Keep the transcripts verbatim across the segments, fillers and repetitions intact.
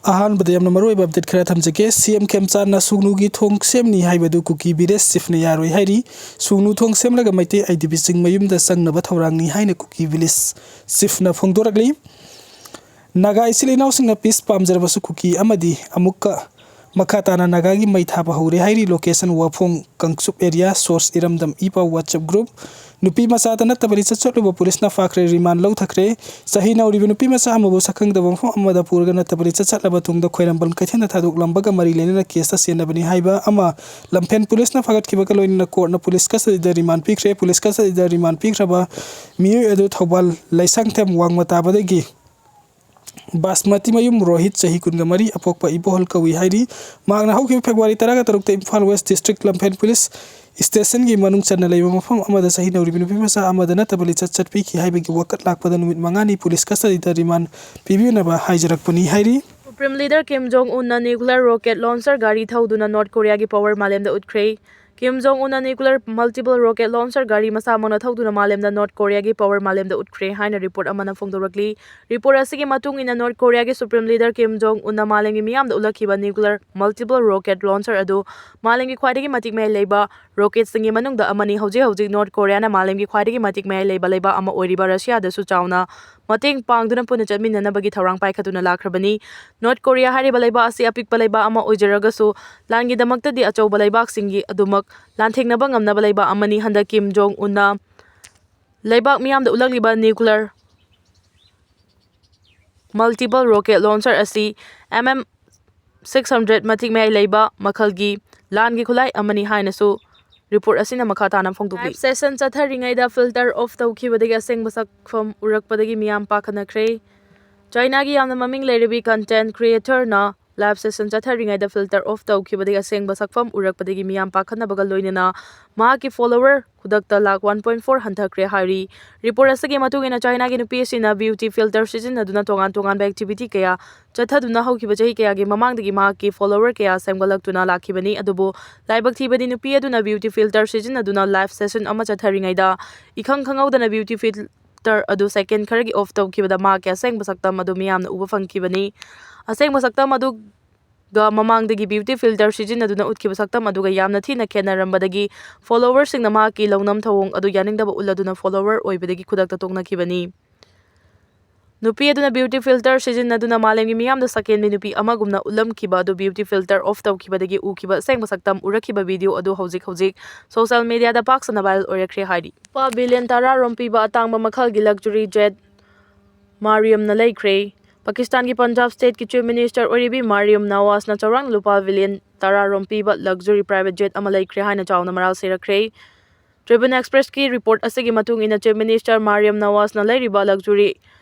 ꯑꯍꯥꯟꯕꯗ ꯌꯥꯝꯅ ꯃꯔꯨꯑꯣꯏꯕ ꯑꯞꯗꯦꯠ ꯈꯔ ꯊꯝꯖꯒꯦ꯫ ꯁꯤ ꯑꯦꯝ ꯈꯦꯝꯆꯥꯟꯅ ꯁꯨꯒꯅꯨꯒꯤ ꯊꯣꯡ ꯁꯦꯝꯅꯤ ꯍꯥꯏꯕꯗꯨ ꯀꯨꯀꯤ ꯚꯤꯂꯦꯖ ꯆꯤꯐꯅ ꯌꯥꯔꯣꯏ ꯍꯥꯏꯔꯤ꯫ ꯁꯨꯒꯅꯨ ꯊꯣꯡ ꯁꯦꯝꯂꯒ ꯃꯩꯇꯩ ꯑꯥꯏ ꯗꯤ ꯕꯤꯁꯤꯡ ꯃꯌꯨꯝꯗ ꯆꯪꯅꯕ ꯊꯧꯔꯥꯡꯅꯤ ꯍꯥꯏꯅ ꯀꯨꯀꯤ ꯚꯤꯂꯦꯖ ꯆꯤꯐꯅ ꯐꯣꯡꯗꯣꯔꯛꯂꯤ꯫ ꯅꯥꯒꯥ ꯏꯆꯤꯜ ꯏꯅꯥꯎꯁꯤꯡꯅ ꯄꯤꯁ ꯄꯥꯝꯖꯔꯕꯁꯨ ꯀꯨꯀꯤ ꯑꯃꯗꯤ ꯑꯃꯨꯛꯀ ꯃꯈꯥ ꯇꯥꯅ ꯅꯥꯒꯥꯒꯤ ꯃꯩ ꯊꯥꯕ ꯍꯧꯔꯦ ꯍꯥꯏꯔꯤ꯫ ꯂꯣꯀꯦꯁꯟ ꯋꯥꯐꯣꯡ Kangchup area. Source Iramdam E Pao WhatsApp group. ꯅꯨꯄꯤ ꯃꯆꯥꯗ ꯅꯠꯇꯕ ꯂꯤꯆꯠ ꯆꯠꯂꯨꯕ ꯄꯨꯂꯤꯁꯅ ꯐꯥꯈ꯭ꯔꯦ, ꯔꯤꯃꯥꯟ ꯂꯧꯊꯈ꯭ꯔꯦ꯫ ꯆꯍꯤ ꯅꯧꯔꯤꯕ ꯅꯨꯄꯤ ꯃꯆꯥ ꯑꯃꯕꯨ ꯁꯛꯈꯪꯗꯕ ꯃꯐꯝ ꯑꯃꯗ ꯄꯨꯔꯒ ꯅꯠꯇꯕ ꯂꯤꯆꯠ ꯆꯠꯂꯕ ꯇꯨꯡꯗ ꯈ꯭ꯋꯥꯏꯔꯝꯕꯟ ꯀꯩꯊꯦꯜꯗ ꯊꯥꯗꯣꯛꯂꯝꯕꯒ ꯃꯔꯤ ꯂꯩꯅꯅ ꯀꯦꯁꯇ ꯆꯦꯟꯅꯕꯅꯤ ꯍꯥꯏꯕ ꯑꯃ ꯂꯝꯐꯦꯟ ꯄꯨꯂꯤꯁꯅ ꯐꯥꯒꯠꯈꯤꯕꯒ ꯂꯣꯏꯅꯅ ꯀꯣꯔꯠꯅ ꯄꯨꯂꯤꯁ ꯀꯁꯇꯗꯤꯗ ꯔꯤꯃꯥꯟ ꯄꯤꯈ꯭ꯔꯦ꯫ ꯄꯨꯂꯤꯁ ꯀꯁꯇꯗꯤꯗ ꯔꯤꯃꯥꯟ ꯄꯤꯈ꯭ꯔꯕ ꯃꯤꯑꯣꯏ ꯑꯗꯨ ꯊꯧꯕꯥꯜ ꯂꯩꯁꯥꯡꯊꯦꯝ ꯋꯥꯡꯃ ꯇꯥꯕꯗꯒꯤ ꯕꯥꯁꯃꯇꯤ ꯃꯌꯨꯝ ꯔꯣꯍꯤꯠ, ꯆꯍꯤ ꯀꯨꯟꯒ ꯃꯔꯤ, ꯑꯄꯣꯛꯄ ꯏꯕꯣꯍꯜ ꯀꯧꯏ ꯍꯥꯏꯔꯤ꯫ ꯃꯍꯥꯛꯅ ꯍꯧꯈꯤꯕ ꯐꯦꯕ꯭ꯔꯨꯋꯥꯔꯤ ꯇꯔꯥꯒ ꯇꯔꯨꯛꯇ Imphal west district Lamphel police ꯁ꯭ꯇꯦꯁꯟꯒꯤ ꯃꯅꯨꯡ ꯆꯟꯅ ꯂꯩꯕ ꯃꯐꯝ ꯑꯃꯗ ꯆꯍꯤ ꯅꯧꯔꯤꯕ ꯅꯨꯄꯤ ꯃꯆꯥ ꯑꯃꯗ ꯅꯠꯇꯕ ꯂꯤꯆꯠ ꯆꯠꯄꯤꯈꯤ ꯍꯥꯏꯕꯒꯤ ꯋꯥꯀꯠ ꯂꯥꯛꯄꯗ ꯅꯨꯃꯤꯠ ꯃꯉꯥꯅꯤ ꯄꯨꯂꯤꯁ ꯀꯁꯇꯗꯤꯗ ꯔꯤꯃꯥꯟ ꯄꯤꯕꯤꯅꯕ ꯍꯥꯏꯖꯔꯛꯄꯅꯤ ꯍꯥꯏꯔꯤ꯫ Supreme Leader Kim Jong Unꯅ nuclear rocket launcher ꯒꯥꯔꯤ ꯊꯧꯗꯨꯅ ꯅꯣꯔꯠ ꯀꯣꯔꯤꯌꯥꯒꯤ ꯄꯋꯔ ꯃꯥꯂꯦꯝꯗ ꯎꯠꯈ꯭ꯔꯦ꯫ Kim Jong Unꯅ nuclear multiple rocket launcher ꯒꯥꯔꯤ ꯃꯁꯥꯃꯛꯅ ꯊꯧꯗꯨꯅ ꯃꯥꯂꯦꯝꯗ ꯅꯣꯔꯠ ꯀꯣꯔꯤꯌꯥꯒꯤ ꯄꯋꯔ ꯃꯥꯂꯦꯝꯗ ꯎꯠꯈ꯭ꯔꯦ ꯍꯥꯏꯅ ꯔꯤꯄꯣꯔꯠ ꯑꯃꯅ ꯐꯣꯡꯗꯣꯔꯛꯂꯤ꯫ ꯔꯤꯄꯣꯔꯠ ꯑꯁꯤꯒꯤ ꯃꯇꯨꯡ ꯏꯟꯅ, ꯅꯣꯔꯠ ꯀꯣꯔꯤꯌꯥꯒꯤ Supreme Leader Kim Jong Unꯅ ꯃꯥꯂꯦꯝꯒꯤ ꯃꯤꯌꯥꯝꯗ ꯎꯠꯂꯛꯈꯤꯕ nuclear multiple rocket launcher ꯑꯗꯨ ꯃꯥꯂꯦꯝꯒꯤ ꯈ꯭ꯋꯥꯏꯗꯒꯤ ꯃꯇꯤꯛ ꯃꯌꯥꯏ ꯂꯩꯕ ꯔꯣꯀꯦꯠꯁꯤꯡꯒꯤ ꯃꯅꯨꯡꯗ ꯑꯃꯅꯤ꯫ ꯍꯧꯖꯤꯛ ꯍꯧꯖꯤꯛ ꯅꯣꯔꯠ ꯀꯣꯔꯤꯌꯥꯅ ꯃꯥꯂꯦꯝꯒꯤ ꯈ꯭ꯋꯥꯏꯗꯒꯤ ꯃꯇꯤꯛ ꯃꯌꯥꯏ ꯂꯩꯕ ꯂꯩꯕꯥꯛ ꯑꯃ ꯑꯣꯏꯔꯤꯕ ꯔꯁꯤꯌꯥꯗꯁꯨ ꯆꯥꯎꯅ ꯃꯇꯦꯡ ꯄꯥꯡꯗꯨꯅ ꯄꯨꯟꯅ ꯆꯠꯃꯤꯟꯅꯅꯕꯒꯤ ꯊꯧꯔꯥꯡ ꯄꯥꯏꯈꯠꯇꯨꯅ ꯂꯥꯛꯈ꯭ꯔꯕꯅꯤ꯫ ꯅꯣꯔꯠ ꯀꯣꯔꯤꯌꯥ ꯍꯥꯏꯔꯤꯕ ꯂꯩꯕꯥꯛ ꯑꯁꯤ ꯑꯄꯤꯛꯄ ꯂꯩꯕꯥꯛ ꯑꯃ ꯑꯣꯏꯖꯔꯒꯁꯨ, ꯂꯥꯟꯒꯤꯗꯃꯛꯇꯗꯤ ꯑꯆꯧꯕ ꯂꯩꯕꯥꯛꯁꯤꯡꯒꯤ ꯑꯗꯨꯃꯛ ꯂꯥꯟꯊꯦꯡꯅꯕ ꯉꯝꯅꯕ ꯂꯩꯕꯥꯛ ꯑꯃꯅꯤ꯫ ꯍꯟꯗꯛ ꯀꯤꯝ ꯖꯣꯡ ꯎꯟꯅ ꯂꯩꯕꯥꯛ ꯃꯤꯌꯥꯝꯗ ꯎꯠꯂꯛꯂꯤꯕ nuclear multiple rocket launcher ꯑꯁꯤ M M six hundred ꯃꯇꯤꯛ ꯃꯌꯥꯏ ꯂꯩꯕ ꯃꯈꯜꯒꯤ ꯂꯥꯟꯒꯤ ꯈꯨꯠꯂꯥꯏ ꯑꯃꯅꯤ ꯍꯥꯏꯅꯁꯨ ꯔꯤꯄꯣꯔꯠ ꯑꯁꯤꯅ ꯃꯈꯥ ꯇꯥꯅ ꯐꯣꯡꯗꯣꯛꯂꯤ꯫ Live session ꯆꯠꯊꯔꯤꯉꯩꯗ filter off ꯇꯧꯈꯤꯕꯗꯒꯤ ꯑꯁꯦꯡꯕ ꯁꯛꯐꯝ ꯎꯔꯛꯄꯗꯒꯤ ꯃꯤꯌꯥꯝ ꯄꯥꯈꯠꯅꯈ꯭ꯔꯦ꯫ ꯆꯥꯏꯅꯥꯒꯤ ꯌꯥꯝꯅ ꯃꯃꯤꯡ ꯂꯩꯔꯕꯤ content creatorꯅ live session ꯆꯠꯊꯔꯤꯉꯩꯗ filter off ꯇꯧꯈꯤꯕꯗꯒꯤ ꯑꯁꯦꯡꯕ ꯁꯛꯐꯝ ꯎꯔꯛꯄꯗꯒꯤ ꯃꯤꯌꯥꯝ ꯄꯥꯈꯠꯅꯕꯒ ꯂꯣꯏꯅꯅ ꯃꯍꯥꯛꯀꯤ follower ꯈꯨꯗꯛꯇ ꯂꯥꯈ one point four ꯍꯟꯊꯈ꯭ꯔꯦ ꯍꯥꯏꯔꯤ꯫ ꯔꯤꯄꯣꯔꯠ ꯑꯁꯤꯒꯤ ꯃꯇꯨꯡ ꯏꯟꯅ, ꯆꯥꯏꯅꯥꯒꯤ ꯅꯨꯄꯤ ꯑꯁꯤꯅ beauty filter ꯁꯤꯖꯤꯟꯅꯗꯨꯅ ꯇꯣꯉꯥꯟ ꯇꯣꯉꯥꯟꯕ activity ꯀꯌꯥ ꯆꯠꯊꯗꯨꯅ ꯍꯧꯈꯤꯕ ꯆꯍꯤ ꯀꯌꯥꯒꯤ ꯃꯃꯥꯡꯗꯒꯤ ꯃꯍꯥꯛꯀꯤ follower ꯀꯌꯥ ꯁꯦꯝꯒꯠꯂꯛꯇꯨꯅ ꯂꯥꯛꯈꯤꯕꯅꯤ꯫ ꯑꯗꯨꯕꯨ ꯂꯥꯏꯕꯛ ꯊꯤꯕꯗꯤ, ꯅꯨꯄꯤ ꯑꯗꯨꯅ beauty filter ꯁꯤꯖꯤꯟꯅꯗꯨꯅ live session ꯑꯃ ꯆꯠꯊꯔꯤꯉꯩꯗ ꯏꯈꯪ ꯈꯪꯍꯧꯗꯅ beauty fil-, ꯇꯔ ꯑꯗꯨ ꯁꯦꯀꯦꯟ ꯈꯔꯒꯤ ꯑꯣꯐ ꯇꯧꯈꯤꯕꯗ ꯃꯍꯥꯛꯀꯤ ꯑꯁꯦꯡꯕ ꯁꯛꯇꯝ ꯑꯗꯨ ꯃꯤꯌꯥꯝꯅ ꯎꯕ ꯐꯪꯈꯤꯕꯅꯤ꯫ ꯑꯁꯦꯡꯕ ꯁꯛꯇꯝ ꯑꯗꯨꯒ ꯃꯃꯥꯡꯗꯒꯤ ꯕ꯭ꯌꯨꯇꯤ ꯐꯤꯜꯇꯔ ꯁꯤꯖꯤꯟꯅꯗꯨꯅ ꯎꯠꯈꯤꯕ ꯁꯛꯇꯝ ꯑꯗꯨꯒ ꯌꯥꯝꯅ ꯊꯤꯅ ꯈꯦꯠꯅꯔꯝꯕꯗꯒꯤ ꯐꯣꯂꯣꯋꯔꯁꯤꯡꯅ ꯃꯍꯥꯛꯀꯤ ꯂꯧꯅꯝ ꯊꯧꯑꯣꯡ ꯑꯗꯨ ꯌꯥꯅꯤꯡꯗꯕ ꯎꯠꯂꯗꯨꯅ ꯐꯣꯂꯣꯋꯔ ꯑꯣꯏꯕꯗꯒꯤ ꯈꯨꯗꯛꯇ ꯇꯣꯛꯅꯈꯤꯕꯅꯤ꯫ ꯅꯨꯄꯤ ꯑꯗꯨꯅ ꯕ꯭ꯌꯨꯇꯤ ꯐꯤꯜꯇꯔ ꯁꯤꯖꯤꯟꯅꯗꯨꯅ ꯃꯥꯂꯦꯝꯒꯤ ꯃꯤꯌꯥꯝꯗ ꯁꯛꯍꯦꯟꯕꯤ ꯅꯨꯄꯤ ꯑꯃꯒꯨꯝꯅ ꯎꯠꯂꯝꯈꯤꯕ ꯑꯗꯨ ꯕ꯭ꯌꯨꯇꯤ ꯐꯤꯜꯇꯔ ꯑꯣꯐ ꯇꯧꯈꯤꯕꯗꯒꯤ ꯎꯈꯤꯕ ꯑꯁꯦꯡꯕ ꯁꯛꯇꯝ ꯎꯔꯛꯈꯤꯕ ꯚꯤꯗꯤꯑꯣ ꯑꯗꯨ ꯍꯧꯖꯤꯛ ꯍꯧꯖꯤꯛ ꯁꯣꯁꯤꯌꯦꯜ ꯃꯤꯗꯤꯌꯥꯗ ꯄꯥꯛ ꯁꯟꯅ ꯚꯥꯏꯔꯦꯜ ꯑꯣꯏꯔꯛꯈ꯭ꯔꯦ ꯍꯥꯏꯔꯤ꯫ ꯂꯨꯄꯥ ꯕꯤꯂꯤꯌꯟ ꯇꯔꯥ ꯔꯣꯝ ꯄꯤꯕ ꯑꯇꯥꯡꯕ ꯃꯈꯜꯒꯤ ꯂꯛꯖꯔꯤ ꯖꯦꯠ ꯃꯥꯔꯤꯌꯝꯅ ꯂꯩꯈ꯭ꯔꯦ꯫ ꯄꯥꯀꯤꯁꯇꯥꯟꯒꯤ ꯄꯟꯖꯥꯕ ꯁ꯭ꯇꯦꯠꯀꯤ ꯆꯤꯐ ꯃꯤꯅꯤꯁꯇꯔ ꯑꯣꯏꯔꯤꯕꯤ ꯃꯥꯔꯤꯌꯝ ꯅꯋꯥꯖꯅ ꯆꯥꯎꯔꯥꯛꯅ ꯂꯨꯄꯥ ꯕꯤꯂꯤꯌꯟ ꯇꯔꯥ ꯔꯣꯝ ꯄꯤꯕ ꯂꯛꯖꯔꯤ ꯄ꯭ꯔꯥꯏꯚꯦꯠ ꯖꯦꯠ ꯑꯃ ꯂꯩꯈ꯭ꯔꯦ ꯍꯥꯏꯅ ꯆꯥꯎꯅ ꯃꯔꯥꯜ ꯁꯤꯔꯛꯈ꯭ꯔꯦ꯫ ꯇ꯭ꯔꯤꯕꯨꯟ ꯑꯦꯛꯁꯄ꯭ꯔꯦꯁꯀꯤ ꯔꯤꯄꯣꯔꯠ ꯑꯁꯤꯒꯤ ꯃꯇꯨꯡ ꯏꯟꯅ, ꯆꯤꯐ ꯃꯤꯅꯤꯁꯇꯔ ꯃꯥꯔꯤꯌꯝ ꯅꯋꯥꯖꯅ ꯂꯩꯔꯤꯕ luxury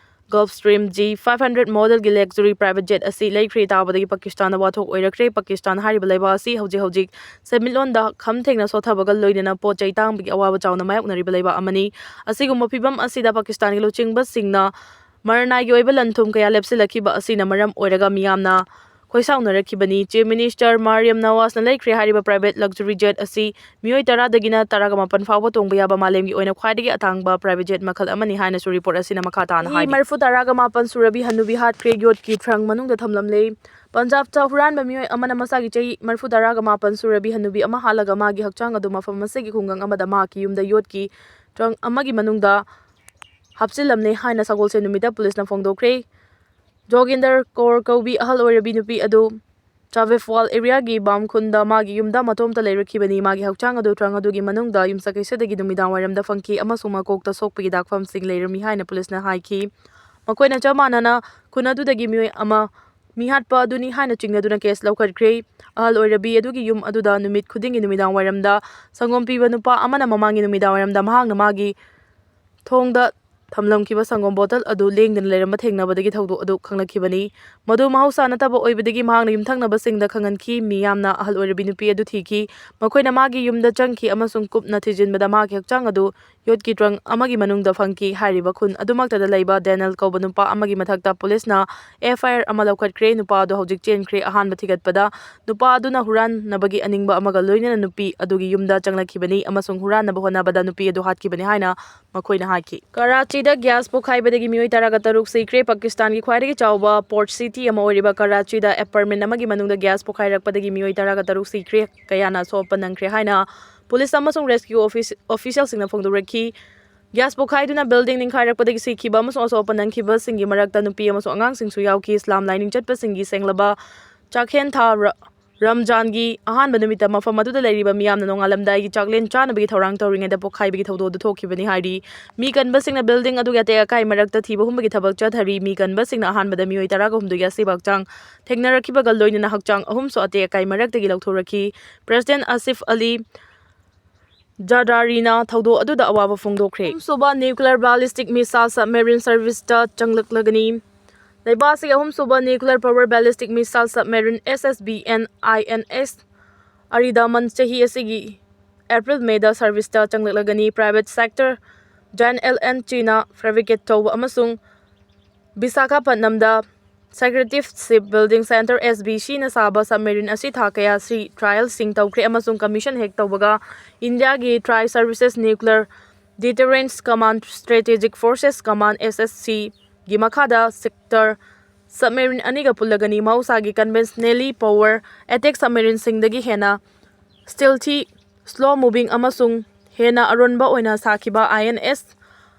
Gulfstream G five hundred ꯃꯣꯗꯦꯜꯒꯤ ꯂꯛꯖꯔꯤ ꯄ꯭ꯔꯥꯏꯚꯦꯠ ꯖꯦꯠ ꯑꯁꯤ ꯂꯩꯈ꯭ꯔꯦ ꯇꯥꯕꯗꯒꯤ ꯄꯥꯀꯤꯁꯇꯥꯟꯗ ꯋꯥꯊꯣꯛ ꯑꯣꯏꯔꯛꯈ꯭ꯔꯦ꯫ ꯄꯥꯀꯤꯁꯇꯥꯟ ꯍꯥꯏꯔꯤꯕ ꯂꯩꯕꯥꯛ ꯑꯁꯤ ꯍꯧꯖꯤꯛ ꯍꯧꯖꯤꯛ ꯁꯦꯟꯃꯤꯠꯂꯣꯟꯗ ꯈꯝ ꯊꯦꯡꯅ ꯁꯣꯠꯊꯕꯒ ꯂꯣꯏꯅꯅ ꯄꯣꯠ ꯆꯩ ꯇꯥꯡꯕꯒꯤ ꯑꯋꯥꯕ ꯆꯥꯎꯅ ꯃꯥꯌꯣꯛꯅꯔꯤꯕ ꯂꯩꯕꯥꯛ ꯑꯃꯅꯤ꯫ ꯑꯁꯤꯒꯨꯝꯕ ꯐꯤꯚꯝ ꯑꯁꯤꯗ ꯄꯥꯀꯤꯁꯇꯥꯟꯒꯤ ꯂꯨꯆꯤꯡꯕꯁꯤꯡꯅ ꯃꯔꯅꯥꯏꯒꯤ ꯑꯣꯏꯕ ꯂꯟ ꯊꯨꯝ ꯀꯌꯥ ꯂꯦꯞꯁꯤꯜꯂꯛꯈꯤꯕ ꯑꯁꯤꯅ ꯃꯔꯝ ꯑꯣꯏꯔꯒ ꯃꯤꯌꯥꯝꯅ ꯈꯣꯏꯁꯥꯎꯅꯔꯛꯈꯤꯕꯅꯤ꯫ ꯆꯤꯐ ꯃꯤꯅꯤꯁꯇꯔ ꯃꯥꯔꯤꯌꯝ ꯅꯋꯥꯖꯅ ꯂꯩꯈ꯭ꯔꯦ ꯍꯥꯏꯔꯤꯕ ꯄ꯭ꯔꯥꯏꯚꯦꯠ ꯂꯛꯖꯔꯤ ꯖꯦꯠ ꯑꯁꯤ ꯃꯤꯑꯣꯏ ꯇꯔꯥꯗꯒꯤꯅ ꯇꯔꯥꯒ ꯃꯥꯄꯟ ꯐꯥꯎꯕ ꯇꯣꯡꯕ ꯌꯥꯕ ꯃꯥꯂꯦꯝꯒꯤ ꯑꯣꯏꯅ ꯈ꯭ꯋꯥꯏꯗꯒꯤ ꯑꯇꯥꯡꯕ ꯄ꯭ꯔꯥꯏꯚꯦꯠ ꯖꯦꯠ ꯃꯈꯜ ꯑꯃꯅꯤ ꯍꯥꯏꯅꯁꯨ ꯔꯤꯄꯣꯔꯠ ꯑꯁꯤꯅ ꯃꯈꯥ ꯇꯥꯅ ꯆꯍꯤ ꯍꯥꯏꯔꯤ꯫ ꯃꯔꯤꯐꯨ ꯇꯔꯥꯒ ꯃꯥꯄꯟ ꯁꯨꯔꯕꯤ ꯍꯅꯨꯕꯤ ꯍꯥꯠꯈ꯭ꯔꯦ, ꯌꯣꯠꯀꯤ ꯇ꯭ꯔꯪ ꯃꯅꯨꯡꯗ ꯊꯝꯂꯝꯂꯦ꯫ ꯄꯟꯖꯥꯕꯇ ꯍꯨꯔꯥꯟꯕ ꯃꯤꯑꯣꯏ ꯑꯃꯅ ꯃꯁꯥꯒꯤ ꯆꯍꯤ ꯃꯔꯤꯐꯨ ꯇꯔꯥꯒ ꯃꯥꯄꯟ ꯁꯨꯔꯕꯤ ꯍꯅꯨꯕꯤ ꯑꯃ ꯍꯥꯠꯂꯒ ꯃꯥꯒꯤ ꯍꯛꯆꯥꯡ ꯑꯗꯨ ꯃꯐꯝ ꯑꯁꯤꯒꯤ ꯈꯨꯡꯒꯪ ꯑꯃꯗ ꯃꯍꯥꯛꯀꯤ ꯌꯨꯝꯗ ꯌꯣꯠꯀꯤ ꯇ꯭ꯔꯪ ꯑꯃꯒꯤ ꯃꯅꯨꯡꯗ ꯍꯥꯞꯆꯤꯜꯂꯝꯂꯦ ꯍꯥꯏꯅ ꯁꯒꯣꯜꯁꯦꯟ ꯅꯨꯃꯤꯠꯇ ꯄꯨꯂꯤꯁꯅ ꯐꯣꯡꯗꯣꯛꯈ꯭ꯔꯦ꯫ ꯖꯣꯒꯤꯟꯗꯔ ꯀꯧꯔ ꯀꯧꯕꯤ ꯑꯍꯜ ꯑꯣꯏꯔꯕꯤ ꯅꯨꯄꯤ ꯑꯗꯨ ꯆꯥꯕꯦꯐ꯭ꯋꯥꯜ ꯑꯦꯔꯤꯌꯥꯒꯤ ꯕꯥꯝꯈꯨꯟꯗ ꯃꯥꯒꯤ ꯌꯨꯝꯗ ꯃꯇꯣꯝꯇ ꯂꯩꯔꯛꯈꯤꯕꯅꯤ꯫ ꯃꯥꯒꯤ ꯍꯛꯆꯥꯡ ꯑꯗꯨ ꯇ꯭ꯔꯪ ꯑꯗꯨꯒꯤ ꯃꯅꯨꯡꯗ ꯌꯨꯝꯁꯀꯩꯁꯗꯒꯤ ꯅꯨꯃꯤꯗꯥꯡ ꯋꯥꯏꯔꯝꯗ ꯐꯪꯈꯤ ꯑꯃꯁꯨꯡ ꯃꯀꯣꯛꯇ ꯁꯣꯛꯄꯒꯤ ꯗꯥꯛꯐꯝꯁꯤꯡ ꯂꯩꯔꯝꯃꯤ ꯍꯥꯏꯅ ꯄꯨꯂꯤꯁꯅ ꯍꯥꯏꯈꯤ꯫ ꯃꯈꯣꯏꯅ ꯆꯞ ꯃꯥꯟꯅꯅ ꯈꯨꯟ ꯑꯗꯨꯗꯒꯤ ꯃꯤꯑꯣꯏ ꯑꯃ ꯃꯤꯍꯥꯠꯄ ꯑꯗꯨꯅꯤ ꯍꯥꯏꯅ ꯆꯤꯡꯅꯗꯨꯅ ꯀꯦꯁ ꯂꯧꯈꯠꯈ꯭ꯔꯦ꯫ ꯑꯍꯜ ꯑꯣꯏꯔꯕꯤ ꯑꯗꯨꯒꯤ ꯌꯨꯝ ꯑꯗꯨꯗ ꯅꯨꯃꯤꯠ ꯈꯨꯗꯤꯡꯒꯤ ꯅꯨꯃꯤꯗꯥꯡ ꯋꯥꯏꯔꯝꯗ ꯁꯪꯒꯣꯝ ꯄꯤꯕ ꯅꯨꯄꯥ ꯑꯃꯅ ꯃꯃꯥꯡꯒꯤ ꯅꯨꯃꯤꯗꯥꯡ ꯋꯥꯏꯔꯝꯗ ꯃꯍꯥꯛꯅ ꯃꯥꯒꯤ ꯊꯣꯡꯗ ꯊꯝꯂꯝꯈꯤꯕ ꯁꯪꯒꯣꯝ ꯕꯣꯇꯜ ꯑꯗꯨ ꯂꯦꯡꯗꯅ ꯂꯩꯔꯝꯕ ꯊꯦꯡꯅꯕꯗꯒꯤ ꯊꯧꯗꯣꯛ ꯑꯗꯨ ꯈꯪꯂꯛꯈꯤꯕꯅꯤ꯫ ꯃꯗꯨ ꯃꯍꯧꯁꯥ ꯅꯠꯇꯕ ꯑꯣꯏꯕꯗꯒꯤ ꯃꯍꯥꯛꯅ ꯌꯨꯝꯊꯪꯅꯕꯁꯤꯡꯗ ꯈꯪꯍꯟꯈꯤ꯫ ꯃꯤꯌꯥꯝꯅ ꯑꯍꯜ ꯑꯣꯏꯔꯕꯤ ꯅꯨꯄꯤ ꯑꯗꯨ ꯊꯤꯈꯤ꯫ ꯃꯈꯣꯏꯅ ꯃꯥꯒꯤ ꯌꯨꯝꯗ ꯆꯪꯈꯤ ꯑꯃꯁꯨꯡ ꯀꯨꯞꯅ ꯊꯤꯖꯤꯟꯕꯗ ꯃꯍꯥꯛꯀꯤ ꯍꯛꯆꯥꯡ ꯑꯗꯨ ꯌꯣꯠꯀꯤ ꯇ꯭ꯔꯪ ꯑꯃꯒꯤ ꯃꯅꯨꯡꯗ ꯐꯪꯈꯤ꯫ ꯍꯥꯏꯔꯤꯕ ꯈꯨꯟ ꯑꯗꯨꯃꯛꯇꯗ ꯂꯩꯕ ꯗꯦꯅꯦꯜ ꯀꯧꯕ ꯅꯨꯄꯥ ꯑꯃꯒꯤ ꯃꯊꯛꯇ ꯄꯨꯂꯤꯁꯅ ꯑꯦꯐ ꯑꯥꯏ ꯑꯥꯔ ꯑꯃ ꯂꯧꯈꯠꯈ꯭ꯔꯦ꯫ ꯅꯨꯄꯥ ꯑꯗꯨ ꯍꯧꯖꯤꯛ ꯆꯦꯟꯈ꯭ꯔꯦ꯫ ꯑꯍꯥꯟꯕ ꯊꯤꯒꯠꯄꯗ ꯅꯨꯄꯥ ꯑꯗꯨꯅ ꯍꯨꯔꯥꯟꯅꯕꯒꯤ ꯑꯅꯤꯡꯕ ꯑꯃꯒ ꯂꯣꯏꯅꯅ ꯅꯨꯄꯤ ꯑꯗꯨꯒꯤ ꯌꯨꯝꯗ ꯆꯪꯂꯛꯈꯤꯕꯅꯤ ꯑꯃꯁꯨꯡ ꯍꯨꯔꯥꯟꯅꯕ ꯍꯣꯠꯅꯕꯗ ꯅꯨꯄꯤ ꯑꯗꯨ ꯍꯥꯠꯈꯤꯕꯅꯤ ꯍꯥꯏꯅ ꯃꯈꯣꯏꯅ ꯍꯥꯏꯈꯤ꯫ ꯀꯔꯥꯆꯤꯗ ꯒ꯭ꯌꯥꯁ ꯄꯣꯈꯥꯏꯕꯗꯒꯤ ꯃꯤꯑꯣꯏ ꯇꯔꯥꯒ ꯇꯔꯨꯛ ꯁꯤꯈ꯭ꯔꯦ꯫ ꯄꯥꯀꯤꯁꯇꯥꯟꯒꯤ ꯈ꯭ꯋꯥꯏꯗꯒꯤ ꯆꯥꯎꯕ ꯄꯣꯔꯠ ꯁꯤꯇꯤ ꯑꯃ ꯑꯣꯏꯔꯤꯕ ꯀꯔꯥꯆꯤꯗ ꯑꯦꯄꯥꯔꯠꯃꯦꯟ ꯑꯃꯒꯤ ꯃꯅꯨꯡꯗ ꯒ꯭ꯌꯥꯁ ꯄꯣꯈꯥꯏꯔꯛꯄꯗꯒꯤ ꯃꯤꯑꯣꯏ ꯇꯔꯥꯒ ꯇꯔꯨꯛ ꯁꯤꯈ꯭ꯔꯦ, ꯀꯌꯥꯅ ꯑꯁꯣꯛ ꯑꯄꯟ ꯅꯪꯈ꯭ꯔꯦ ꯍꯥꯏꯅ ꯄꯨꯂꯤꯁ ꯑꯃꯁꯨꯡ ꯔꯦꯁꯀ꯭ꯌꯨ ꯑꯣꯐꯤꯁ-, ꯑꯣꯐꯤꯁꯤꯌꯦꯜꯁꯤꯡꯅ ꯐꯣꯡꯗꯣꯔꯛꯈꯤ꯫ ꯒ꯭ꯌꯥꯁ ꯄꯣꯈꯥꯏꯗꯨꯅ ꯕꯤꯜꯗꯤꯡ ꯅꯤꯡꯈꯥꯏꯔꯛꯄꯗꯒꯤ ꯁꯤꯈꯤꯕ ꯑꯃꯁꯨꯡ ꯑꯁꯣꯛ ꯑꯄꯟ ꯅꯪꯈꯤꯕꯁꯤꯡꯒꯤ ꯃꯔꯛꯇ ꯅꯨꯄꯤ ꯑꯃꯁꯨꯡ ꯑꯉꯥꯡꯁꯤꯡꯁꯨ ꯌꯥꯎꯈꯤ꯫ ꯏꯁꯂꯥꯝ ꯂꯥꯏꯅꯤꯡ ꯆꯠꯄꯁꯤꯡꯒꯤ ꯁꯦꯡꯂꯕ ꯆꯥꯛꯍꯦꯟ ꯊꯥ ꯔ-, ꯔꯝꯖꯥꯟꯒꯤ ꯑꯍꯥꯟꯕ ꯅꯨꯃꯤꯠꯇ ꯃꯐꯝ ꯑꯗꯨꯗ ꯂꯩꯔꯤꯕ ꯃꯤꯌꯥꯝꯅ ꯅꯣꯡꯉꯥꯜꯂꯝꯗꯥꯏꯒꯤ ꯆꯥꯛꯂꯦꯟ ꯆꯥꯅꯕꯒꯤ ꯊꯧꯔꯥꯡ ꯇꯧꯔꯤꯉꯩꯗ ꯄꯣꯈꯥꯏꯕꯒꯤ ꯊꯧꯗꯣꯛ ꯑꯗꯨ ꯊꯣꯛꯈꯤꯕꯅꯤ ꯍꯥꯏꯔꯤ꯫ ꯃꯤ ꯀꯟꯕꯁꯤꯡꯅ ꯕꯤꯜꯗꯤꯡ ꯑꯗꯨꯒꯤ ꯑꯇꯦꯛ ꯑꯀꯥꯏ ꯃꯔꯛꯇ ꯊꯤꯕ ꯍꯨꯝꯕꯒꯤ ꯊꯕꯛ ꯆꯠꯊꯔꯤ꯫ ꯃꯤ ꯀꯟꯕꯁꯤꯡꯅ ꯑꯍꯥꯟꯕꯗ ꯃꯤꯑꯣꯏ ꯇꯔꯥꯒ ꯍꯨꯝꯗꯣꯏꯒꯤ ꯑꯁꯤꯕ ꯍꯛꯆꯥꯡ ꯊꯦꯡꯅꯔꯛꯈꯤꯕꯒ ꯂꯣꯏꯅꯅ ꯍꯛꯆꯥꯡ ꯑꯍꯨꯝꯁꯨ ꯑꯇꯦꯛ ꯑꯀꯥꯏ ꯃꯔꯛꯇꯒꯤ ꯂꯧꯊꯣꯔꯛꯈꯤ꯫ ꯄ꯭ꯔꯦꯁꯤꯗꯦꯟ ꯑꯁꯤꯐ ꯑꯂꯤ ꯖꯥꯔꯗꯥꯔꯤꯅ ꯊꯧꯗꯣꯛ ꯑꯗꯨꯗ ꯑꯋꯥꯕ ꯐꯣꯡꯗꯣꯛꯈ꯭ꯔꯦ꯫ ꯑꯍꯨꯝꯁꯨꯕ nuclear ballistic missile submarine serviceꯇ ꯆꯪꯂꯛꯂꯒꯅꯤ꯫ ꯂꯩꯕꯥꯛ ꯑꯁꯤꯒꯤ ꯑꯍꯨꯝꯁꯨꯕ nuclear power ballistic missile submarine S S B N I N S ꯑꯔꯤꯗꯃꯟ ꯆꯍꯤ ꯑꯁꯤꯒꯤ ꯑꯦꯄ꯭ꯔꯤꯜ ꯃꯦꯗ ꯁꯔꯚꯤꯁꯇ ꯆꯪꯂꯛꯂꯒꯅꯤ꯫ Private sector Jan L N China fabricate ꯇꯧꯕ ꯑꯃꯁꯨꯡ ꯕꯤꯁꯥꯈꯥꯄꯠꯅꯝꯗ Secretive Shipbuilding Centre S B Cꯅ ꯁꯥꯕ submarine ꯑꯁꯤ ꯊꯥ ꯀꯌꯥ ꯁꯤ trialꯁꯤꯡ ꯇꯧꯈ꯭ꯔꯦ ꯑꯃꯁꯨꯡ commission ꯍꯦꯛ ꯇꯧꯕꯒ ꯏꯟꯗꯤꯌꯥꯒꯤ Tri Services Nuclear Deterrence Command Strategic Forces Command S S Cꯒꯤ ꯃꯈꯥꯗ sector submarine ꯑꯅꯤꯒ ꯄꯨꯜꯂꯒꯅꯤ꯫ ꯃꯍꯧꯁꯥꯒꯤ conventionally power attack submarineꯁꯤꯡꯗꯒꯤ ꯍꯦꯟꯅ stealthy, slow moving ꯑꯃꯁꯨꯡ ꯍꯦꯟꯅ ꯑꯔꯣꯟꯕ ꯑꯣꯏꯅ ꯁꯥꯈꯤꯕ I N S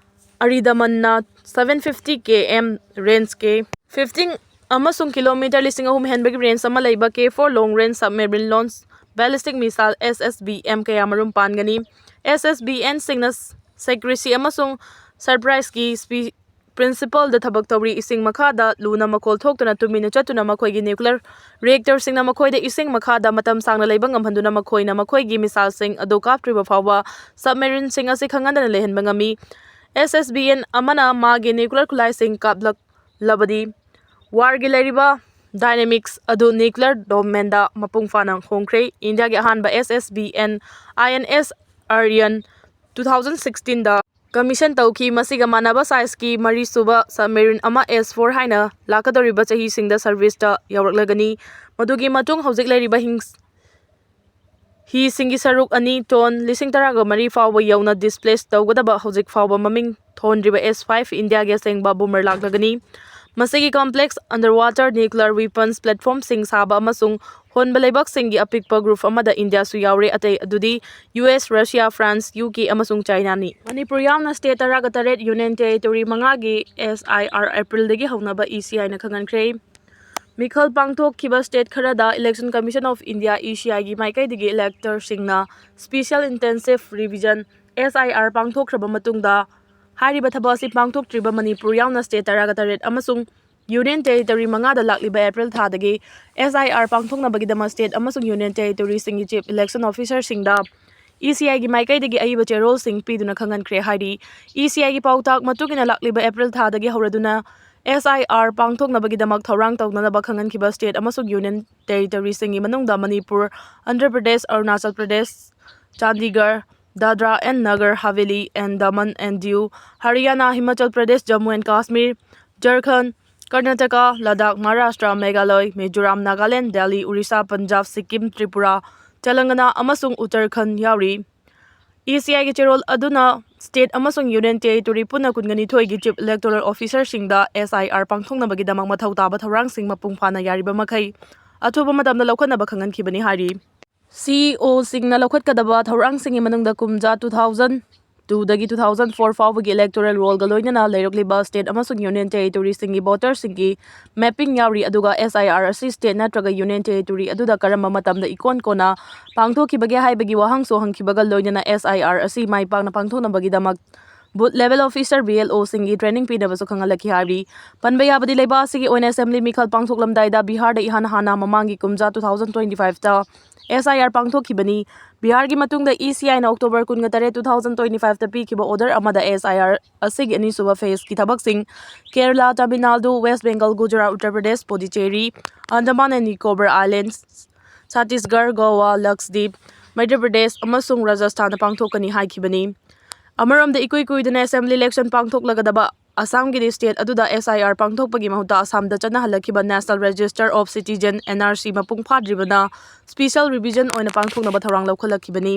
ꯑꯔꯤꯗꯃꯟꯅ seven fifty K M range K fifteen ꯑꯃꯁꯨꯡ kilometre ꯂꯤꯁꯤꯡ ꯑꯍꯨꯝ ꯍꯦꯟꯕꯒꯤ range ꯑꯃ ꯂꯩꯕ K four long range submarine launch ballistic missile S S B M ꯀꯌꯥꯃꯔꯨꯝ ꯄꯥꯟꯒꯅꯤ꯫ S S B Nꯁꯤꯡꯅ secrecy ꯑꯃꯁꯨꯡ surpriseꯀꯤ principleꯗ ꯊꯕꯛ ꯇꯧꯔꯤ꯫ ꯏꯁꯤꯡ ꯃꯈꯥꯗ ꯂꯨꯅ ꯃꯈꯣꯜ ꯊꯣꯛꯇꯨꯅ ꯇꯨꯃꯤꯟꯅ ꯆꯠꯇꯨꯅ ꯃꯈꯣꯏꯒꯤ nuclear reactorꯁꯤꯡꯅ ꯃꯈꯣꯏꯗ ꯏꯁꯤꯡ ꯃꯈꯥꯗ ꯃꯇꯝ ꯁꯥꯡꯅ ꯂꯩꯕ ꯉꯝꯍꯟꯗꯨꯅ ꯃꯈꯣꯏꯅ ꯃꯈꯣꯏꯒꯤ missileꯁꯤꯡ ꯑꯗꯨ ꯀꯥꯞꯇ꯭ꯔꯤꯕ ꯐꯥꯎꯕ submarineꯁꯤꯡ ꯑꯁꯤ ꯈꯪꯍꯟꯗꯅ ꯂꯩꯍꯟꯕ ꯉꯝꯃꯤ꯫ S S B N ꯑꯃꯅ ꯃꯥꯒꯤ nuclear ꯈꯨꯠꯂꯥꯏꯁꯤꯡ ꯀꯥꯞꯂꯛꯂꯕꯗꯤ warꯒꯤ ꯂꯩꯔꯤꯕ dynamics ꯑꯗꯨ nuclear domainꯗ ꯃꯄꯨꯡ ꯐꯥꯅ ꯍꯣꯡꯈ꯭ꯔꯦ꯫ ꯏꯟꯗꯤꯌꯥꯒꯤ ꯑꯍꯥꯟꯕ S S B N I N S Aryan two thousand ꯁꯤꯛꯁꯇꯤꯟꯗ ꯀꯃꯤꯁꯟ ꯇꯧꯈꯤ꯫ ꯃꯁꯤꯒ ꯃꯥꯟꯅꯕ ꯁꯥꯏꯖꯀꯤ ꯃꯔꯤꯁꯨꯕ ꯁꯕꯃꯦꯔꯤꯟ ꯑꯃ ꯑꯦꯁ ꯐꯣꯔ ꯍꯥꯏꯅ ꯂꯥꯛꯀꯗꯧꯔꯤꯕ ꯆꯍꯤꯁꯤꯡꯗ ꯁꯔꯚꯤꯁꯇ ꯌꯧꯔꯛꯂꯒꯅꯤ꯫ ꯃꯗꯨꯒꯤ ꯃꯇꯨꯡ ꯍꯧꯖꯤꯛ ꯂꯩꯔꯤꯕ ꯍꯤꯡ-, ꯍꯤꯁꯤꯡꯒꯤ ꯁꯔꯨꯛ ꯑꯅꯤ, ꯇꯣꯟ ꯂꯤꯁꯤꯡ ꯇꯔꯥꯒ ꯃꯔꯤ ꯐꯥꯎꯕ ꯌꯧꯅ ꯗꯤꯁꯄ꯭ꯂꯦꯁ ꯇꯧꯒꯗꯕ ꯍꯧꯖꯤꯛ ꯐꯥꯎꯕ ꯃꯃꯤꯡ ꯊꯣꯟꯗ꯭ꯔꯤꯕ ꯑꯦꯁ ꯐꯥꯏꯚ ꯏꯟꯗꯤꯌꯥꯒꯤ ꯑꯁꯦꯡꯕ ꯕꯨꯃꯔ ꯂꯥꯛꯂꯒꯅꯤ꯫ ꯃꯁꯤꯒꯤ ꯀꯣꯝꯄ꯭ꯂꯦꯛꯁ ꯑꯟꯗꯔ ꯋꯥꯇꯔ ꯅ꯭ꯌꯨꯀ꯭ꯂꯤꯌꯔ ꯋꯤꯄꯟꯁ ꯄ꯭ꯂꯦꯠꯐꯣꯔꯝꯁꯤꯡ ꯁꯥꯕ ꯑꯃꯁꯨꯡ ꯍꯣꯟꯕ ꯂꯩꯕꯥꯛꯁꯤꯡꯒꯤ ꯑꯄꯤꯛꯄ ꯒ꯭ꯔꯨꯞ ꯑꯃꯗ ꯏꯟꯗꯤꯌꯥꯁꯨ ꯌꯥꯎꯔꯦ꯫ ꯑꯇꯩ ꯑꯗꯨꯗꯤ U S, Russia, France, U K ꯑꯃꯁꯨꯡ ꯆꯥꯏꯅꯥꯅꯤ꯫ ꯃꯅꯤꯄꯨꯔ ꯌꯥꯎꯅ ꯁ꯭ꯇꯦꯠ ꯇꯔꯥꯒ ꯇꯔꯦꯠ, ꯌꯨꯅꯤꯌꯟ ꯇꯦꯔꯤꯇꯣꯔꯤ ꯃꯉꯥꯒꯤ ꯑꯦꯁ ꯑꯥꯏ ꯑꯥꯔ ꯑꯦꯄ꯭ꯔꯤꯜꯗꯒꯤ ꯍꯧꯅꯕ ꯏ ꯁꯤ ꯑꯥꯏꯅ ꯈꯪꯍꯟꯈ꯭ꯔꯦ꯫ ꯃꯤꯈꯜ ꯄꯥꯡꯊꯣꯛꯈꯤꯕ ꯁ꯭ꯇꯦꯠ ꯈꯔꯗ Election Commission of India, E ꯁꯤ ꯑꯥꯏꯒꯤ ꯃꯥꯏꯀꯩꯗꯒꯤ ꯏꯂꯦꯛꯇꯔꯁꯤꯡꯅ ꯁ꯭ꯄꯤꯁꯦꯜ ꯏꯟꯇꯦꯟꯁꯤꯚ ꯔꯤꯚꯤꯖꯟ, ꯑꯦꯁ ꯑꯥꯏ ꯑꯥꯔ, ꯄꯥꯡꯊꯣꯛꯈ꯭ꯔꯕ ꯃꯇꯨꯡꯗ, ꯍꯥꯏꯔꯤꯕ ꯊꯕꯛ ꯑꯁꯤ ꯄꯥꯡꯊꯣꯛꯇ꯭ꯔꯤꯕ ꯃꯅꯤꯄꯨꯔ ꯌꯥꯎꯅ ꯁ꯭ꯇꯦꯠ ꯇꯔꯥꯒ ꯇꯔꯦꯠ ꯑꯃꯁꯨꯡ ꯌꯨꯅꯤꯌꯟ ꯇꯦꯔꯤꯇꯣꯔꯤ ꯃꯉꯥꯗ ꯂꯥꯛꯂꯤꯕ ꯑꯦꯄ꯭ꯔꯤꯜ ꯊꯥꯗꯒꯤ ꯑꯦꯁ ꯑꯥꯏ ꯑꯥꯔ ꯄꯥꯡꯊꯣꯛꯅꯕꯒꯤꯗꯃꯛ ꯁ꯭ꯇꯦꯠ ꯑꯃꯁꯨꯡ ꯌꯨꯅꯤꯌꯟ ꯇꯦꯔꯤꯇꯣꯔꯤꯁꯤꯡꯒꯤ ꯆꯤꯐ ꯏꯂꯦꯛꯁꯟ ꯑꯣꯐꯤꯁꯔꯁꯤꯡꯗ ꯏ ꯁꯤ ꯑꯥꯏꯒꯤ ꯃꯥꯏꯀꯩꯗꯒꯤ ꯑꯏꯕ ꯆꯦꯔꯣꯜꯁꯤꯡ ꯄꯤꯗꯨꯅ ꯈꯪꯍꯟꯈ꯭ꯔꯦ ꯍꯥꯏꯔꯤ꯫ ꯏ ꯁꯤ ꯑꯥꯏꯒꯤ ꯄꯥꯎꯇꯥꯛ ꯃꯇꯨꯡ ꯏꯟꯅ ꯂꯥꯛꯂꯤꯕ ꯑꯦꯄ꯭ꯔꯤꯜ ꯊꯥꯗꯒꯤ ꯍꯧꯔꯗꯨꯅ ꯑꯦꯁ ꯑꯥꯏ ꯑꯥꯔ ꯄꯥꯡꯊꯣꯛꯅꯕꯒꯤꯗꯃꯛ ꯊꯧꯔꯥꯡ ꯇꯧꯅꯅꯕ ꯈꯪꯍꯟꯈꯤꯕ ꯁ꯭ꯇꯦꯠ ꯑꯃꯁꯨꯡ ꯌꯨꯅꯤꯌꯟ ꯇꯦꯔꯤꯇꯣꯔꯤꯁꯤꯡꯒꯤ ꯃꯅꯨꯡꯗ Manipur, Andhra Pradesh, Arunachal Pradesh, Chandigarh, Dadra and Nagar Haveli and Daman and Diu, Haryana, Himachal Pradesh, Jammu and Kashmir, Jharkhand, Karnataka, Ladakh, Maharashtra, Meghalaya, Mizoram, Nagaland, Delhi, Orissa, Punjab, Sikkim, Tripura, Telangana ꯑꯃꯁꯨꯡ ꯎꯠꯇꯔꯈꯟꯗ ꯌꯥꯎꯔꯤ꯫ ꯏ ꯁꯤ ꯑꯥꯏꯒꯤ ꯆꯦꯔꯣꯜ ꯑꯗꯨꯅ ꯁ꯭ꯇꯦꯠ ꯑꯃꯁꯨꯡ ꯌꯨꯅꯤꯌꯟ ꯇꯦꯔꯤꯇꯣꯔꯤ ꯄꯨꯟꯅ ꯀꯨꯟꯒꯅꯤꯊꯣꯏꯒꯤ ꯆꯤꯐ ꯏꯂꯦꯛꯇꯣꯔꯦꯜ ꯑꯣꯐꯤꯁꯔꯁꯤꯡꯗ ꯑꯦꯁ ꯑꯥꯏ ꯑꯥꯔ ꯄꯥꯡꯊꯣꯛꯅꯕꯒꯤꯗꯃꯛ ꯃꯊꯧ ꯇꯥꯕ ꯊꯧꯔꯥꯡꯁꯤꯡ ꯃꯄꯨꯡ ꯐꯥꯅ ꯌꯥꯔꯤꯕ ꯃꯈꯩ ꯑꯊꯨꯕ ꯃꯇꯝꯗ ꯂꯧꯈꯠꯅꯕ ꯈꯪꯍꯟꯈꯤꯕꯅꯤ ꯍꯥꯏꯔꯤ꯫ ꯁꯤ ꯏ ꯑꯣꯁꯤꯡꯅ ꯂꯧꯈꯠꯀꯗꯕ ꯊꯧꯔꯥꯡꯁꯤꯡꯒꯤ ꯃꯅꯨꯡꯗ ꯀꯨꯝꯖꯥ ꯇꯨ ꯊꯥꯎꯖꯟ ꯇꯨꯗꯒꯤ ꯇꯨ ꯊꯥꯎꯖꯟ ꯐꯣꯔ ꯐꯥꯎꯕꯒꯤ ꯏꯂꯦꯛꯇꯣꯔꯦꯜ ꯔꯣꯜꯒ ꯂꯣꯏꯅꯅ ꯂꯩꯔꯛꯂꯤꯕ ꯁ꯭ꯇꯦꯠ ꯑꯃꯁꯨꯡ ꯌꯨꯅꯤꯌꯟ ꯇꯦꯔꯤꯇꯣꯔꯤꯁꯤꯡꯒꯤ ꯚꯣꯇꯔꯁꯤꯡꯒꯤ ꯃꯦꯞꯄꯤꯡ ꯌꯥꯎꯔꯤ, ꯑꯗꯨꯒ ꯑꯦꯁ ꯑꯥꯏ ꯑꯥꯔ ꯑꯁꯤ ꯁ꯭ꯇꯦꯠ ꯅꯠꯇ꯭ꯔꯒ ꯌꯨꯅꯤꯌꯟ ꯇꯦꯔꯤꯇꯣꯔꯤ ꯑꯗꯨꯗ ꯀꯔꯝꯕ ꯃꯇꯝꯗ ꯏꯀꯣꯟ ꯀꯣꯟꯅ ꯄꯥꯡꯊꯣꯛꯈꯤꯕꯒꯦ ꯍꯥꯏꯕꯒꯤ ꯋꯥꯍꯪꯁꯨ ꯍꯪꯈꯤꯕꯒ ꯂꯣꯏꯅꯅ ꯑꯦꯁ ꯑꯥꯏ ꯑꯥꯔ ꯑꯁꯤ ꯃꯥꯏ ꯄꯥꯛꯅ ꯄꯥꯡꯊꯣꯛꯅꯕꯒꯤꯗꯃꯛ booth level officer, B L ꯑꯣꯁꯤꯡꯒꯤ ꯇ꯭ꯔꯦꯅꯤꯡ ꯄꯤꯅꯕꯁꯨ ꯈꯪꯍꯜꯂꯛꯈꯤ ꯍꯥꯏꯔꯤ꯫ ꯄꯟꯕ ꯌꯥꯕꯗꯤ, ꯂꯩꯕꯥꯛ ꯑꯁꯤꯒꯤ ꯑꯣꯏꯅ ꯑꯦꯁꯦꯝꯕ꯭ꯂꯤ ꯃꯤꯈꯜ ꯄꯥꯡꯊꯣꯛꯂꯝꯗꯥꯏꯗ ꯕꯤꯍꯥꯔꯗ ꯏꯍꯥꯟ ꯍꯥꯟꯅ ꯃꯃꯥꯡꯒꯤ ꯀꯨꯝꯖꯥ ꯇꯨ ꯊꯥꯎꯖꯟ ꯇ꯭ꯋꯦꯟꯇꯤ ꯐꯥꯏꯚꯇ ꯑꯦꯁ ꯑꯥꯏ ꯑꯥꯔ ꯄꯥꯡꯊꯣꯛꯈꯤꯕꯅꯤ꯫ ꯕꯤꯍꯥꯔꯒꯤ ꯃꯇꯨꯡꯗ ꯏ ꯁꯤ ꯑꯥꯏꯅ ꯑꯣꯛꯇꯣꯕꯔ ꯀꯨꯟꯒ ꯇꯔꯦꯠ, ꯇꯨ ꯊꯥꯎꯖꯟ ꯇ꯭ꯋꯦꯟꯇꯤ ꯐꯥꯏꯚꯇ ꯄꯤꯈꯤꯕ ꯑꯣꯔꯗꯔ ꯑꯃꯗ ꯑꯦꯁ ꯑꯥꯏ ꯑꯥꯔ ꯑꯁꯤꯒꯤ ꯑꯅꯤꯁꯨꯕ ꯐꯦꯖꯀꯤ ꯊꯕꯛꯁꯤꯡ Kerala, Tamil Nadu, west Bengal, Gujarat, Uttar Pradesh, Puducherry, Andaman and Nicobar islands, Chhattisgarh, Goa, Lakshadweep, Madhya Pradesh ꯑꯃꯁꯨꯡ ꯔꯥꯖꯁꯊꯥꯟꯗ ꯄꯥꯡꯊꯣꯛꯀꯅꯤ ꯍꯥꯏꯈꯤꯕꯅꯤ꯫ ꯑꯃꯔꯣꯝꯗ, ꯏꯀꯨꯏ ꯀꯨꯏꯗꯅ assembly election ꯄꯥꯡꯊꯣꯛꯂꯒꯗꯕ ꯑꯁꯥꯝꯒꯤꯗꯤ state ꯑꯗꯨꯗ S I R ꯄꯥꯡꯊꯣꯛꯄꯒꯤ ꯃꯍꯨꯠꯇ ꯑꯁꯥꯝꯗ ꯆꯠꯅꯍꯜꯂꯛꯈꯤꯕ National Register of Citizen, N R C, ꯃꯄꯨꯡ ꯐꯥꯗ꯭ꯔꯤꯕꯅ special revision ꯑꯣꯏꯅ ꯄꯥꯡꯊꯣꯛꯅꯕ ꯊꯧꯔꯥꯡ ꯂꯧꯈꯠꯂꯛꯈꯤꯕꯅꯤ꯫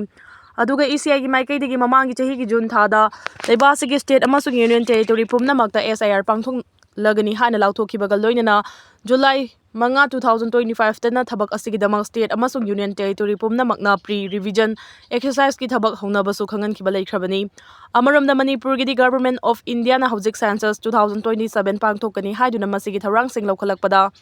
ꯑꯗꯨꯒ E C I ꯒꯤ ꯃꯥꯏꯀꯩꯗꯒꯤ ꯃꯃꯥꯡꯒꯤ ꯆꯍꯤꯒꯤ ꯖꯨꯟ ꯊꯥꯗ ꯂꯩꯕꯥꯛ ꯑꯁꯤꯒꯤ state ꯑꯃꯁꯨꯡ union territory ꯄꯨꯝꯅꯃꯛꯇ S I R ꯄꯥꯡꯊꯣꯛꯂꯒꯅꯤ ꯍꯥꯏꯅ ꯂꯥꯎꯊꯣꯛꯈꯤꯕꯒ ꯂꯣꯏꯅꯅ ꯖꯨꯂꯥꯏ ꯃꯉꯥ, two thousand twenty-five ꯇꯅ ꯊꯕꯛ ꯑꯁꯤꯒꯤꯗꯃꯛ state ꯑꯃꯁꯨꯡ union territory ꯄꯨꯝꯅꯃꯛꯅ pre-revision exercise ꯀꯤ ꯊꯕꯛ ꯍꯧꯅꯕꯁꯨ ꯈꯪꯍꯟꯈꯤꯕ ꯂꯩꯈ꯭ꯔꯕꯅꯤ꯫ ꯑꯃꯔꯣꯝꯗ, ꯃꯅꯤꯄꯨꯔꯒꯤꯗꯤ Government of India ꯅ ꯍꯧꯖꯤꯛ census two thousand twenty-seven ꯄꯥꯡꯊꯣꯛꯀꯅꯤ ꯍꯥꯏꯗꯨꯅ ꯃꯁꯤꯒꯤ ꯊꯧꯔꯥꯡꯁꯤꯡ ꯂꯧꯈꯠꯂꯛꯄꯗ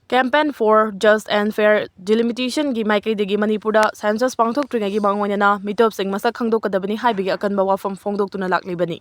Campaign for Just and Fair Delimitation ꯒꯤ ꯃꯥꯏꯀꯩꯗꯒꯤ ꯃꯅꯤꯄꯨꯔꯗ census ꯄꯥꯡꯊꯣꯛꯇ꯭ꯔꯤꯉꯩꯒꯤ ꯃꯥꯡꯑꯣꯏꯅꯅ ꯃꯤꯇꯣꯞꯁꯤꯡ ꯃꯁꯛ ꯈꯪꯗꯣꯛꯀꯗꯕꯅꯤ ꯍꯥꯏꯕꯒꯤ ꯑꯀꯟꯕ ꯋꯥꯐꯝ ꯐꯣꯡꯗꯣꯛꯇꯨꯅ ꯂꯥꯛꯂꯤꯕꯅꯤ꯫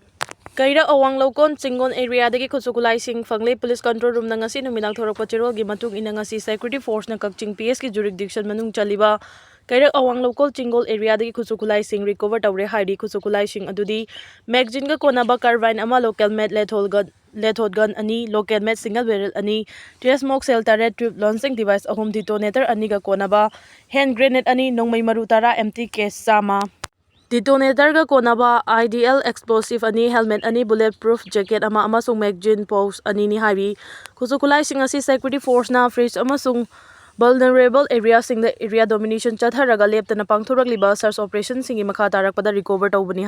ꯀꯩꯔꯛ ꯑꯋꯥꯡ ꯂꯧꯀꯣꯟ ꯆꯤꯡꯒꯣꯟ area ꯗꯒꯤ ꯈꯨꯠꯁꯨ ꯈꯨꯠꯂꯥꯏꯁꯤꯡ ꯐꯪꯂꯦ꯫ Police control room ꯅ ꯉꯁꯤ ꯅꯨꯃꯤꯗꯥꯡ ꯊꯣꯔꯛꯄ ꯆꯦꯔꯣꯜꯒꯤ ꯃꯇꯨꯡ ꯏꯟꯅ, ꯉꯁꯤ security force ꯅ ꯀꯛꯆꯤꯡ P S ꯀꯤ jurisdiction ꯃꯅꯨꯡ ꯆꯜꯂꯤꯕ ꯀꯩꯔꯛ ꯑꯋꯥꯡ ꯂꯧꯀꯣꯟ ꯆꯤꯡꯒꯣꯟ area ꯗꯒꯤ ꯈꯨꯠꯁꯨ ꯈꯨꯠꯂꯥꯏꯁꯤꯡ recover ꯇꯧꯔꯦ ꯍꯥꯏꯔꯤ꯫ ꯈꯨꯠꯁꯨ ꯈꯨꯠꯂꯥꯏꯁꯤꯡ ꯑꯗꯨꯗꯤ magazine ꯒ ꯀꯣꯟꯅꯕ carbine ꯑꯃ, local made lethal gun, lethal gun ꯑꯅꯤ, local made single barrel ꯑꯅꯤ, trace smoke shell ꯇꯔꯦꯠ, tube launching device ꯑꯍꯨꯝ, detonator ꯑꯅꯤꯒ ꯀꯣꯟꯅꯕ hand grenade ꯑꯅꯤ, ꯅꯣꯡꯃꯩ ꯃꯔꯨ ꯇꯔꯥ, empty case ꯆꯥꯝꯃ, detonator ꯒ ꯀꯣꯟꯅꯕ I D L explosive ꯑꯅꯤ, helmet ꯑꯅꯤ, bullet proof jacket ꯑꯃ ꯑꯃꯁꯨꯡ magazine pouch ꯑꯅꯤꯅꯤ ꯍꯥꯏꯔꯤ꯫ ꯈꯨꯠꯁꯨ ꯈꯨꯠꯂꯥꯏꯁꯤꯡ ꯑꯁꯤ security force ꯅ fridge ꯑꯃꯁꯨꯡ vulnerable area ꯁꯤꯡꯗ area domination ꯆꯠꯊꯔꯒ ꯂꯦꯞꯇꯅ ꯄꯥꯡꯊꯣꯔꯛꯂꯤꯕ search operation ꯁꯤꯡꯒꯤ ꯃꯈꯥ ꯇꯥꯔꯛꯄꯗ recover ꯇꯧꯕꯅꯤ ꯍꯥꯏ꯫